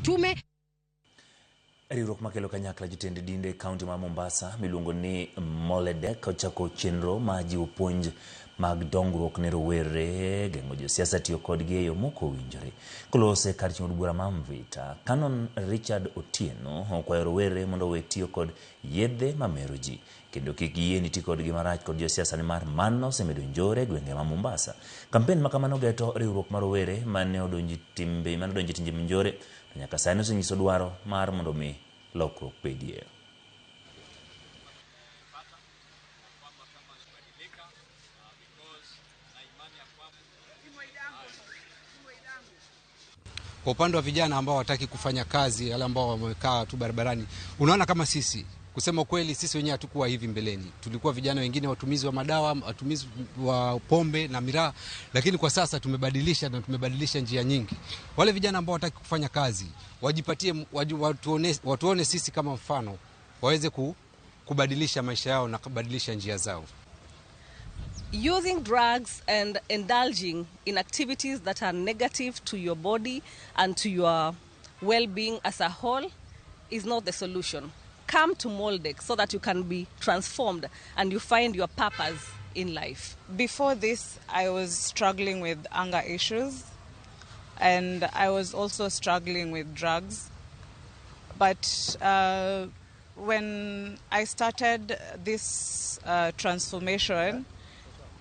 Wajitume. Riwruok makelo kanyakla jotend dinde e kaunti ma Mombasa miluongo ni Moledek ochako chenro mar jiwo puonj mag dongruok ne rowere, geng'o josiasa tiyo kodgi e yo mokowinjore. Kolose kar chung' od bura ma Mvita, Canon Richard Otieno okwayo rowere mondo owe tiyo kod yedhe mamero ji kendo kik giyie ni ti kodgi marach kod josiasa nimar mano osemedo njore e gwenge ma Mombasa. Kampen ma kamano geto riwruok mar rowere mane odonjo timbe mane odonjo e timbe njore to nyaka sani osenyiso dwaro mar mondo mi lokruok bedie. Kwa upande wa vijana ambao hawataki kufanya kazi, wale ambao wamekaa tu barabarani, unaona kama sisi, kusema kweli, sisi wenyewe hatukuwa hivi mbeleni. Tulikuwa vijana wengine watumizi wa madawa, watumizi wa pombe na miraa, lakini kwa sasa tumebadilisha na tumebadilisha njia nyingi. Wale vijana ambao hawataki kufanya kazi wajipatie, watuone sisi kama mfano, waweze kubadilisha maisha yao na kubadilisha njia zao. Using drugs and indulging in activities that are negative to your body and to your well-being as a whole is not the solution. Come to Moldec so that you can be transformed and you find your purpose in life. Before this, I was struggling with anger issues, and I was also struggling with drugs. But when I started this transformation,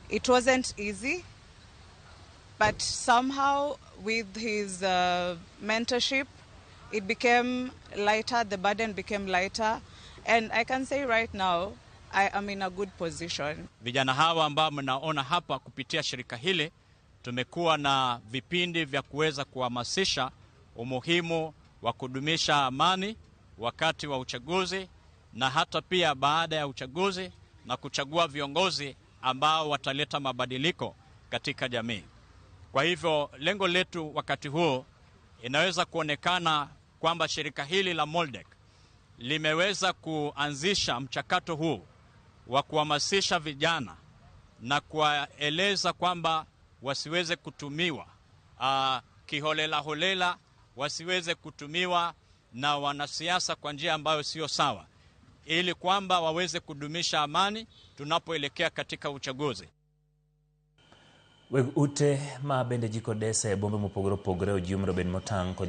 it wasn't easy, but somehow with his mentorship, it became lighter, the burden became lighter, and I can say right now, I am in a good position. Vijana hawa ambao mnaona hapa kupitia shirika hili, tumekuwa na vipindi vya kuweza kuhamasisha umuhimu wa kudumisha amani wakati wa uchaguzi na hata pia baada ya uchaguzi na kuchagua viongozi ambao wataleta mabadiliko katika jamii. Kwa hivyo lengo letu wakati huo inaweza kuonekana kwamba shirika hili la Moldec limeweza kuanzisha mchakato huu wa kuhamasisha vijana na kuwaeleza kwamba wasiweze kutumiwa kiholela holela, wasiweze kutumiwa na wanasiasa kwa njia ambayo sio sawa, ili kwamba waweze kudumisha amani tunapoelekea katika uchaguzi. Weg ute ma bende ji kodesa e bombe mopogore opogore ojiw mondo obed motang' kod